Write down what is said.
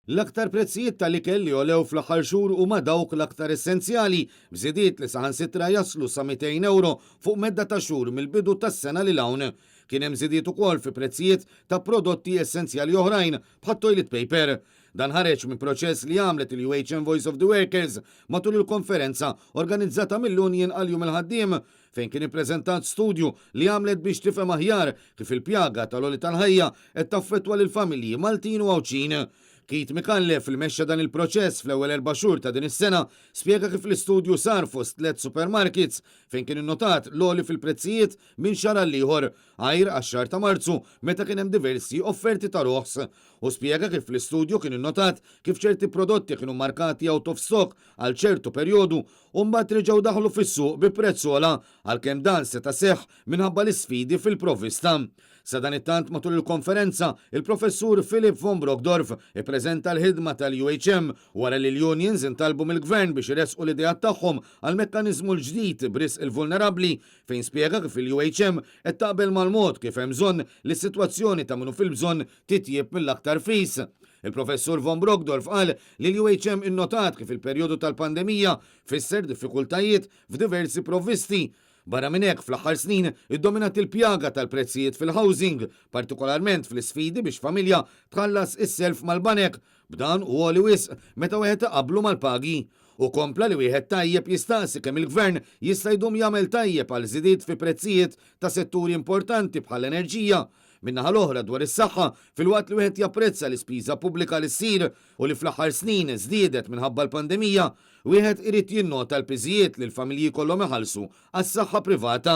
L-aktar prezzijiet tal-ikel li għolew fl-aħħar xhur huma dawk l-aktar essenzjali, b'żidiet li saħansitra jaslu sa 200 ewro fuq medda ta' xhur mill-bidu tas-sena lil hawn. Kien hemm żidiet ukoll fi prezzijiet ta' prodotti essenzjali oħrajn bħat-toilet paper. Dan ħareġ minn proċess li għamlet il-UHM Voice of the Workers matul il-konferenza organizzata mill-Union għal Jum il-Ħaddiem fejn kien ippreżentat studju li għamlet biex tifhem aħjar kif il-pjaga tal-għoli tal-ħajja qed taffettwa lill-familji Maltin u Għawdxin. Keith Micallef, li mexxa dan il-proċess fl-ewwel erba' xhur ta' din is-sena, spjega kif l-istudju sar fost tliet supermarkets fejn kien innotat l-għoli fil-prezzijiet minn xahar għall-ieħor, għajr għax-xahar ta' Marzu meta kien hemm diversi offerti ta' roħs. Hu spjega kif fl-istudju kien innotat kif ċerti prodotti kienu mmarkati out of stock għal ċertu perjodu u mbagħad reġgħu daħlu fis-suq bi prezz ogħla, għalkemm dan seta' seħħ minħabba l-isfidi fil-provvista. Sadanittant matul il-konferenza, il-Professur Philipp von Brockdorff ippreżenta l-ħidma tal-UHM wara li l-unions intalbu mill-Gvern biex iressqu l-ideat tagħhom għall-mekkaniżmu l-ġdid b'risq il-vulnerabbli fejn spjega kif il-UHM qed taqbel mal-mod kif hemm bżonn li s-sitwazzjoni ta' min hu fil-bżonn titjieb mill-aktar fis. Il-Professur von Brockdorff qal li l-UHM innotat kif il-perjodu tal-pandemija fisser diffikultajiet f'diversi provvisti. Barra minn hekk, fl-aħħar snin iddominat il-pjaga tal-prezzijiet fil-housing, partikolarment fl-isfidi biex familja tħallas is-self mal-banek, b'dan hu għoli wisq meta wieħed iqabblu mal-pagi. Hu kompla li wieħed tajjeb jistaqsi kemm il-Gvern jista' jdum jagħmel tajjeb għal żidiet fi prezzijiet ta' setturi importanti bħall-enerġija. Min-naħa l-oħra dwar is-saħħa, filwaqt li wieħed japprezza l-ispiża pubblika li ssir u li fl-aħħar snin żdiedet minħabba l-pandemija, wieħed irid jinnota l-piżijiet li l-familji jkollhom iħallsu għas-saħħa privata.